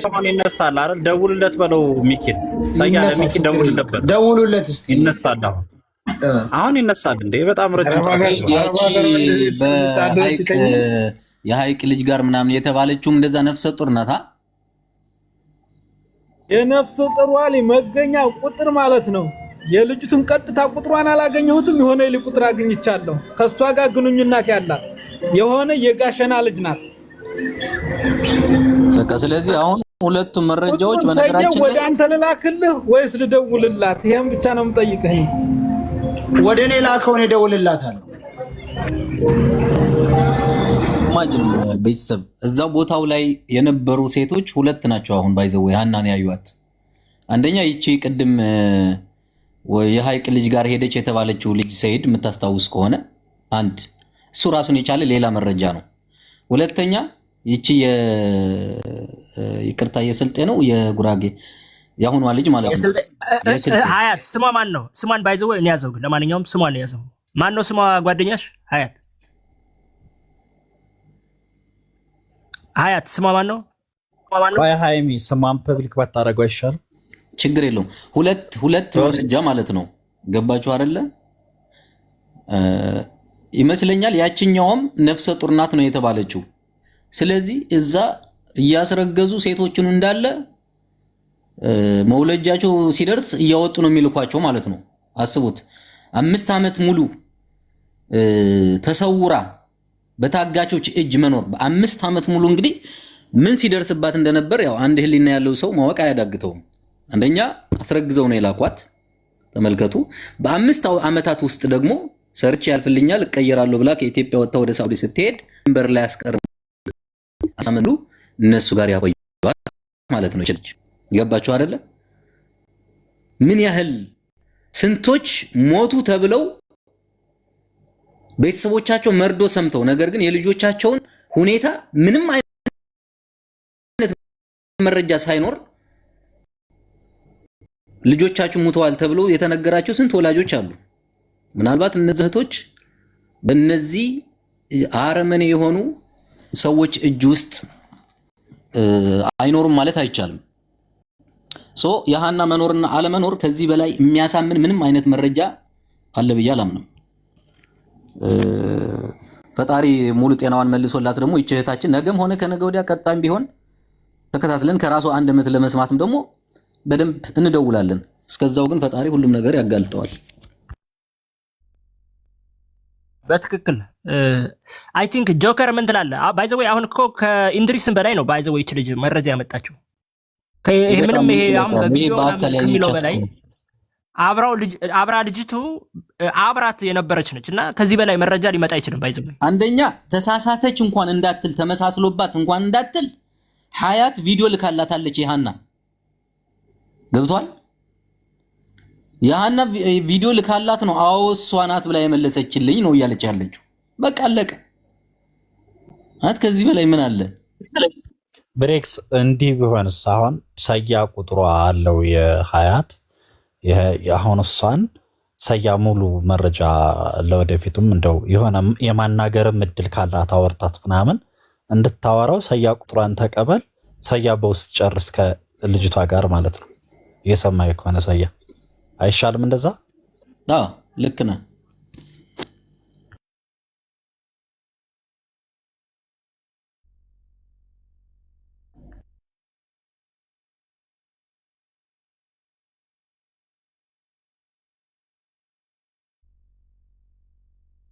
አሁን ይነሳል አይደል? ደውልለት በለው ሚኪን፣ ሰያ ይነሳል፣ ለሚኪ ችግር ደውልለት የለም። በለው። ደውሉለት እስቲ። ይነሳል አሁን አሁን ይነሳል እንዴ! በጣም ረጅም አረብ ሰዓት ሀገር ይዟል። አረብ ያቺ ሀገር እስከዚህ ሰዓት ድረስ በሀይቅ ይተኛል። የሀይቅ ልጅ ጋር ምናምን የተባለችውም እንደዛ ነፍሰ ጡር ናት። የነፍሰ ጡሯ ላይ መገኛ ቁጥር ማለት ነው። የልጅቱን ቀጥታ ቁጥሯን አላገኘሁትም። የሆነ ልጅ ቁጥር አግኝቻለሁ። ከእሷ ጋር ግንኙነት ያላት የሆነ የጋሸና ልጅ ናት። በቃ ስለዚህ አሁን ሁለቱም መረጃዎች ቁጥሩን ሰየው በነገራችን ወደ ላይ አንተ ልላክልህ ወይስ ልደውልላት? ይሄን ብቻ ነው የምጠይቅህ። ወደ እኔ ላከውን እደውልላታለሁ። imagine ቤተሰብ እዛው ቦታው ላይ የነበሩ ሴቶች ሁለት ናቸው። አሁን by the way ሀናን ያዩዋት አንደኛ ይቺ ቅድም የሀይቅ ልጅ ጋር ሄደች የተባለችው ልጅ ሰይድ የምታስታውስ ከሆነ አንድ እሱ ራሱን የቻለ ሌላ መረጃ ነው። ሁለተኛ ይቺ ይቅርታ የስልጤ ነው የጉራጌ የአሁኗ ልጅ ማለት ነው የስልጤ ሀያት ስሟ ማን ነው? ስሟን by the way እኔ ያዘው። ግን ለማንኛውም ስሟን ያዘው። ማን ነው ስሟ? ጓደኛሽ ሀያት ሀያት ስሟ ማን ነው? ቆይ ሃይሚ ስሟን public ባታደርገው አይሻልም? ችግር የለውም። ሁለት ሁለት በውስጥ መረጃ ማለት ነው። ገባችሁ አይደለ? ይመስለኛል ያችኛውም ነፍሰ ጡር ናት ነው የተባለችው። ስለዚህ እዛ እያስረገዙ ሴቶችን እንዳለ መውለጃቸው ሲደርስ እያወጡ ነው የሚልኳቸው ማለት ነው። አስቡት፣ 5 ዓመት ሙሉ ተሰውራ በታጋቾች እጅ መኖር በ5 ዓመት ሙሉ እንግዲህ ምን ሲደርስባት እንደነበር ያው አንድ ሕሊና ያለው ሰው ማወቅ አያዳግተውም። አንደኛ አስረግዘው ነው የላኳት። ተመልከቱ። በ5 ዓመታት ውስጥ ደግሞ ሰርቼ ያልፍልኛል እቀየራለሁ ብላ ከኢትዮጵያ ወጥታ ወደ ሳውዲ ስትሄድ ድንበር ላይ ያስቀር አመሉ እነሱ ጋር ያቆዩዋት ማለት ነው። ይችላል ገባችሁ አይደለ? ምን ያህል ስንቶች ሞቱ ተብለው ቤተሰቦቻቸው መርዶ ሰምተው ነገር ግን የልጆቻቸውን ሁኔታ ምንም አይነት መረጃ ሳይኖር ልጆቻችሁ ሙተዋል ተብሎ የተነገራቸው ስንት ወላጆች አሉ። ምናልባት እነዚህ እህቶች በእነዚህ አረመኔ የሆኑ ሰዎች እጅ ውስጥ አይኖሩም ማለት አይቻልም። so የሀና መኖርና አለመኖር ከዚህ በላይ የሚያሳምን ምንም አይነት መረጃ አለ ብዬ አላምንም። ፈጣሪ ሙሉ ጤናዋን መልሶላት ደግሞ ይህች እህታችን ነገም ሆነ ከነገ ወዲያ ቀጣይም ቢሆን ተከታትለን ከራሷ አንደበት ለመስማትም ደግሞ በደንብ እንደውላለን። እስከዛው ግን ፈጣሪ ሁሉም ነገር ያጋልጠዋል። በትክክል I think ጆከር ምን ትላለህ? by the way አሁን እኮ ከኢንድሪስን በላይ ነው by the way ይች ልጅ መረጃ ያመጣችው። ይሄ በጣም ምንም ይሄ አሁን ይሄ በቪዲዮ ምናምን በአካል ከሚለው ያየቻት በላይ እኮ ነው። አብራው ልጅ አብራ ልጅቱ አብራት የነበረች ነች እና ከዚህ በላይ መረጃ ሊመጣ አይችልም። by the way አንደኛ ተሳሳተች እንኳን እንዳትል ተመሳስሎባት እንኳን እንዳትል ሀያት ቪዲዮ ልካላታለች። የሃና ገብቷል። የሃና ቪዲዮ ልካላት ነው። አዎ እሷ ናት ብላ የመለሰችልኝ ነው እያለች ያለችው። በቃ አለቀ። አት ከዚህ በላይ ምን አለ? ብሬክስ እንዲህ ቢሆንስ? አሁን ሰያ ቁጥሯ አለው የሀያት አሁን እሷን ሰያ ሙሉ መረጃ ለወደፊቱም እንደው የሆነ የማናገርም እድል ካላት አወርታት ምናምን እንድታወራው ሰያ ቁጥሯን ተቀበል። ሰያ በውስጥ ጨርስ ከልጅቷ ጋር ማለት ነው። እየሰማኝ ከሆነ ሰያ አይሻልም እንደዛ? አዎ ልክ ነህ።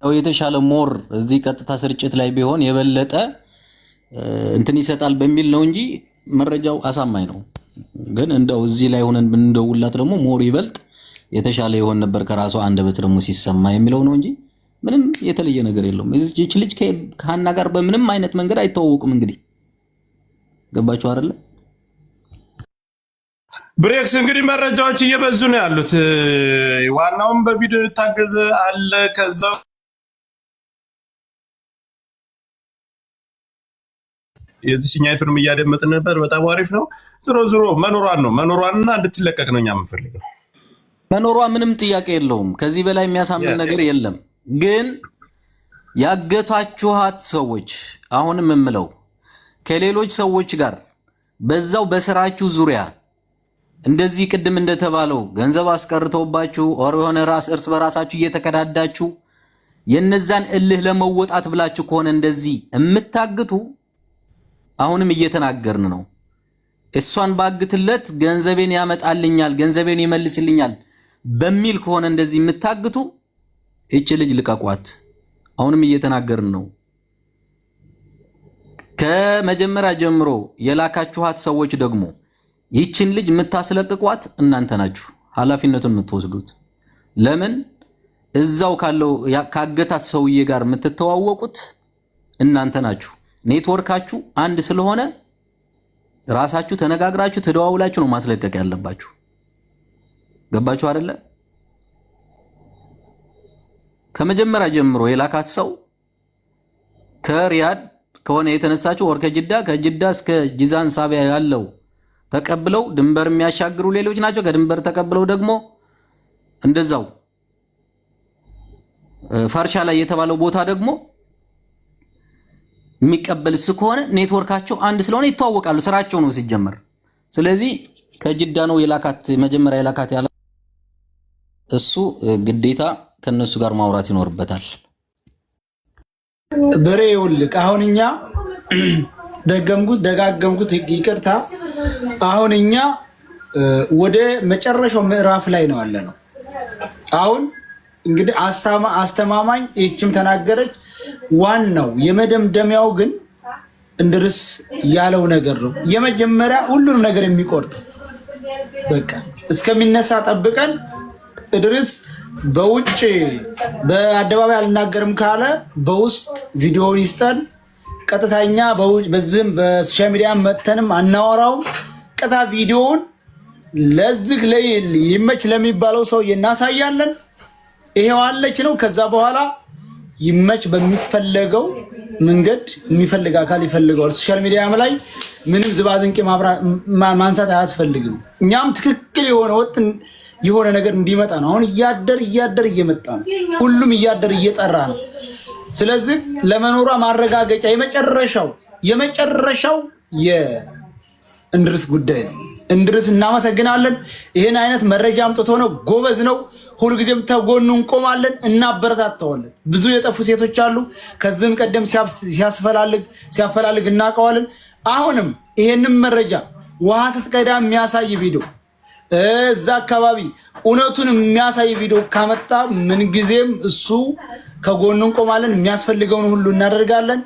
ያው የተሻለ more እዚህ ቀጥታ ስርጭት ላይ ቢሆን የበለጠ እንትን ይሰጣል በሚል ነው እንጂ መረጃው አሳማኝ ነው። ግን እንደው እዚህ ላይ ሆነን ብንደውላት ደግሞ more ይበልጥ የተሻለ ይሆን ነበር ከራሷ አንደበት ደግሞ ሲሰማ የሚለው ነው እንጂ ምንም የተለየ ነገር የለውም። ይህች ልጅ ከሀና ጋር በምንም አይነት መንገድ አይተዋወቁም። እንግዲህ ገባችሁ አይደለ? ብሬክስ እንግዲህ መረጃዎች እየበዙ ነው ያሉት። ዋናውም በቪዲዮ የታገዘ አለ። ከዛ የዚችኛይቱንም እያደመጥን ነበር። በጣም አሪፍ ነው። ዞሮ ዞሮ መኖሯን ነው መኖሯንና እንድትለቀቅ ነው እኛ የምንፈልገው። መኖሯ ምንም ጥያቄ የለውም። ከዚህ በላይ የሚያሳምን ነገር የለም። ግን ያገታችኋት ሰዎች አሁንም የምለው ከሌሎች ሰዎች ጋር በዛው በስራችሁ ዙሪያ እንደዚህ ቅድም እንደተባለው ገንዘብ አስቀርተውባችሁ or የሆነ ራስ እርስ በራሳችሁ እየተከዳዳችሁ የነዛን እልህ ለመወጣት ብላችሁ ከሆነ እንደዚህ የምታግቱ አሁንም እየተናገርን ነው። እሷን ባግትለት ገንዘቤን ያመጣልኛል፣ ገንዘቤን ይመልስልኛል በሚል ከሆነ እንደዚህ የምታግቱ ይቺ ልጅ ልቀቋት። አሁንም እየተናገርን ነው። ከመጀመሪያ ጀምሮ የላካችኋት ሰዎች ደግሞ ይችን ልጅ የምታስለቅቋት እናንተ ናችሁ፣ ኃላፊነቱን የምትወስዱት። ለምን እዛው ካለው ካገታት ሰውዬ ጋር የምትተዋወቁት እናንተ ናችሁ። ኔትወርካችሁ አንድ ስለሆነ ራሳችሁ ተነጋግራችሁ ተደዋውላችሁ ነው ማስለቀቅ ያለባችሁ። ገባችሁ አይደለ? ከመጀመሪያ ጀምሮ የላካት ሰው ከሪያድ ከሆነ የተነሳችው or ከጅዳ፣ ከጅዳ እስከ ጂዛን ሳቢያ ያለው ተቀብለው ድንበር የሚያሻግሩ ሌሎች ናቸው። ከድንበር ተቀብለው ደግሞ እንደዛው ፈርሻ ላይ የተባለው ቦታ ደግሞ የሚቀበል እሱ ከሆነ ኔትወርካቸው አንድ ስለሆነ ይተዋወቃሉ። ስራቸው ነው ሲጀመር። ስለዚህ ከጅዳ ነው የላካት፣ መጀመሪያ የላካት ያለ እሱ ግዴታ ከነሱ ጋር ማውራት ይኖርበታል። ብሬ ይኸውልህ፣ አሁን እኛ ደገምኩት ደጋገምኩት፣ ይቅርታ። አሁን እኛ ወደ መጨረሻው ምዕራፍ ላይ ነው ያለ ነው። አሁን እንግዲህ አስተማማኝ ይህችም ተናገረች። ዋናው የመደምደሚያው ግን እንድርስ ያለው ነገር ነው። የመጀመሪያ ሁሉንም ነገር የሚቆርጠው በቃ እስከሚነሳ ጠብቀን እድርስ በውጭ በአደባባይ አልናገርም ካለ በውስጥ ቪዲዮውን ይስጠን። ቀጥታኛ በዚህም በ social media መተንም አናወራውም። ቀጥታ ቪዲዮውን ለዚህ ይመች ለሚባለው ሰው እናሳያለን። ይሄው አለች ነው። ከዛ በኋላ ይመች በሚፈለገው መንገድ የሚፈልግ አካል ይፈልገዋል። social media ም ላይ ምንም ዝባዝንቄ ማንሳት አያስፈልግም። እኛም ትክክል የሆነ ወጥ የሆነ ነገር እንዲመጣ ነው። አሁን እያደር እያደር እየመጣ ነው። ሁሉም እያደር እየጠራ ነው። ስለዚህ ለመኖሯ ማረጋገጫ የመጨረሻው የመጨረሻው የእንድርስ ጉዳይ ነው። እንድርስ እናመሰግናለን። ይህን አይነት መረጃ አምጥቶ ነው፣ ጎበዝ ነው። ሁልጊዜም ተጎኑ እንቆማለን፣ እናበረታተዋለን። ብዙ የጠፉ ሴቶች አሉ። ከዚህም ቀደም ሲያስፈላልግ ሲያፈላልግ እናውቀዋለን። አሁንም ይሄንን መረጃ ውሃ ስትቀዳ የሚያሳይ ቪዲዮ፣ እዛ አካባቢ እውነቱን የሚያሳይ ቪዲዮ ካመጣ ምንጊዜም እሱ ከጎኑ እንቆማለን። የሚያስፈልገውን ሁሉ እናደርጋለን።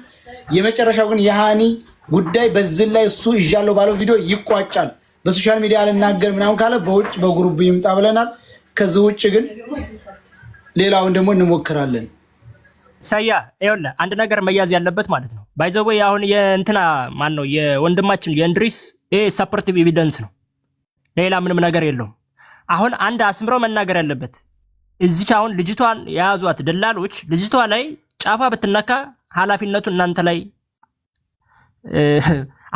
የመጨረሻው ግን የሃኒ ጉዳይ በዚህ ላይ እሱ ይዣለሁ ባለው ቪዲዮ ይቋጫል። በ social media አልናገር ምናምን ካለ በውጭ በ group ይምጣ ብለናል። ከዚህ ውጭ ግን ሌላውን ደግሞ እንሞክራለን። ሰያ ይኸውልህ አንድ ነገር መያዝ ያለበት ማለት ነው። By the way አሁን የእንትና ማን ነው የወንድማችን የእንድሪስ ይሄ supportive evidence ነው። ሌላ ምንም ነገር የለውም። አሁን አንድ አስምረው መናገር ያለበት እዚች አሁን ልጅቷን የያዟት ደላሎች ልጅቷ ላይ ጫፏ ብትነካ ኃላፊነቱ እናንተ ላይ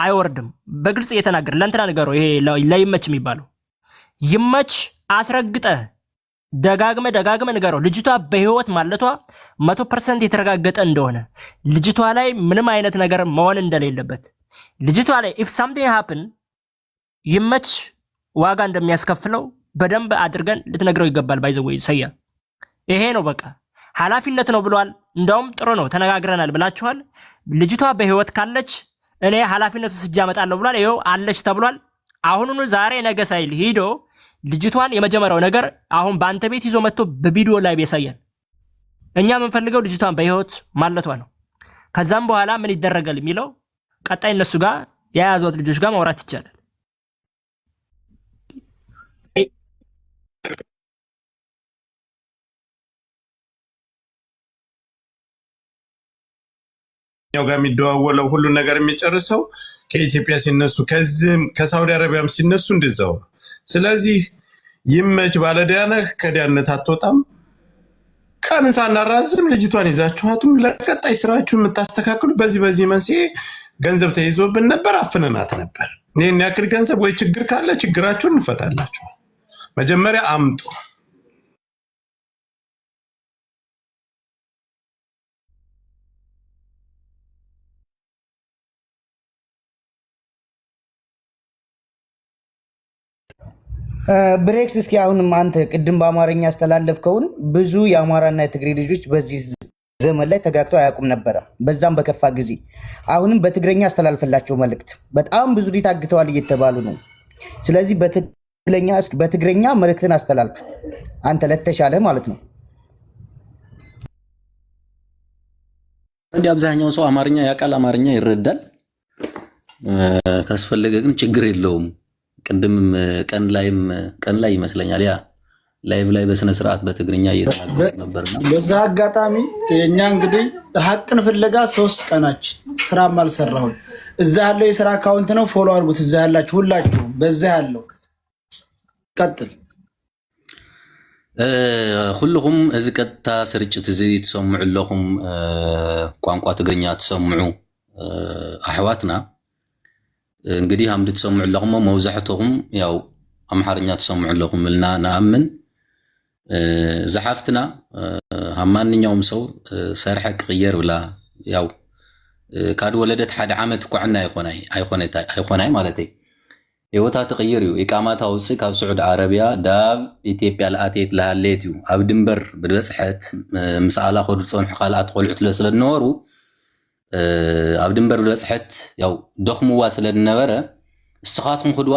አይወርድም። በግልጽ እየተናገር ለእንትና ንገረው። ይሄ ለይመች የሚባለው ይመች አስረግጠ ደጋግመ ደጋግመ ንገረው። ልጅቷ በህይወት ማለቷ 100% የተረጋገጠ እንደሆነ፣ ልጅቷ ላይ ምንም አይነት ነገር መሆን እንደሌለበት፣ ልጅቷ ላይ if something happen ይመች ዋጋ እንደሚያስከፍለው በደንብ አድርገን ልትነግረው ይገባል። By the way ሰያ ይሄ ነው በቃ ኃላፊነት ነው ብሏል። እንደውም ጥሩ ነው ተነጋግረናል ብላችኋል። ልጅቷ በህይወት ካለች እኔ ኃላፊነቱ ወስጄ አመጣለሁ ብሏል። ይኸው አለች ተብሏል። አሁኑኑ ዛሬ ነገ ሳይል ሂዶ ልጅቷን የመጀመሪያው ነገር አሁን በአንተ ቤት ይዞ መጥቶ በቪዲዮ ላይ ያሳያል። እኛ የምንፈልገው ልጅቷን በህይወት ማለቷ ነው። ከዛም በኋላ ምን ይደረጋል የሚለው ቀጣይ እነሱ ጋር የያዟት ልጆች ጋር ማውራት ይቻላል። ያው ጋር የሚደዋወለው ሁሉን ነገር የሚጨርሰው ከኢትዮጵያ ሲነሱ ከዚህም ከሳውዲ አረቢያም ሲነሱ እንደዛው ነው። ስለዚህ ይመች፣ ባለዕዳ ነህ፣ ከዕዳነት አትወጣም። ቀንን ሳናራዝም ልጅቷን ይዛችኋትም ለቀጣይ ስራችሁ የምታስተካክሉ በዚህ በዚህ መንስኤ ገንዘብ ተይዞብን ነበር፣ አፍነናት ነበር። ይህን ያክል ገንዘብ ወይ ችግር ካለ ችግራችሁን እንፈታላችሁ። መጀመሪያ አምጡ። ብሬክስ፣ እስኪ አሁንም አንተ ቅድም በአማርኛ ያስተላለፍከውን፣ ብዙ የአማራና የትግሬ ልጆች በዚህ ዘመን ላይ ተጋግተው አያውቁም ነበረ። በዛም በከፋ ጊዜ አሁንም በትግረኛ አስተላልፈላቸው መልእክት። በጣም ብዙ ልጅ ታግተዋል እየተባሉ ነው። ስለዚህ በትግረኛ መልእክትን አስተላልፍ አንተ ለተሻለ ማለት ነው። እንዲህ አብዛኛው ሰው አማርኛ ያውቃል፣ አማርኛ ይረዳል። ካስፈለገ ግን ችግር የለውም። ቅድምም ቀን ላይም፣ ቀን ላይ ይመስለኛል፣ ያ live ላይ በስነ ስርዓት በትግርኛ እየተናገሩ ነበርና። በዛ አጋጣሚ እኛ እንግዲህ ሀቅን ፍለጋ 3 ቀናችን ስራም አልሰራሁም። እዛ ያለው የስራ account ነው፣ follow አድርጉት። እዛ ያላችሁ ሁላችሁ በዛ ያለው ቀጥል። ኩልኩም እዚ ቀጥታ ስርጭት እዚ ትሰምዑ ኣለኹም፣ ቋንቋ ትግርኛ ትሰምዑ ኣሕዋትና፣ እንግዲህ ኣምዲ ትሰምዑ ኣለኹም፣ መብዛሕትኹም ያው ኣምሓርኛ ትሰምዑ ኣለኹም ኢልና ንኣምን። እዛ ሓፍትና ሃብ ማንኛውም ሰው ሰርሐ ክቅየር ብላ ያው ካድ ወለደት ሓደ ዓመት ኳዕና ኣይኮናይ ማለት እዩ። ህይወታ ትቕይር እዩ። ኢቃማ ታውፅእ ካብ ስዑድ ዓረብያ ዳብ ኢትዮጵያ ለኣትየት ለሃለየት እዩ። ኣብ ድንበር ብበፅሐት ምስኣላ ከዱ ዝፀንሑ ካልኣት ቆልዑት ስለ ዝነበሩ፣ ኣብ ድንበር ብበፅሐት ያው ደኽምዋ ስለ ዝነበረ፣ እስኻትኩም ክድዋ።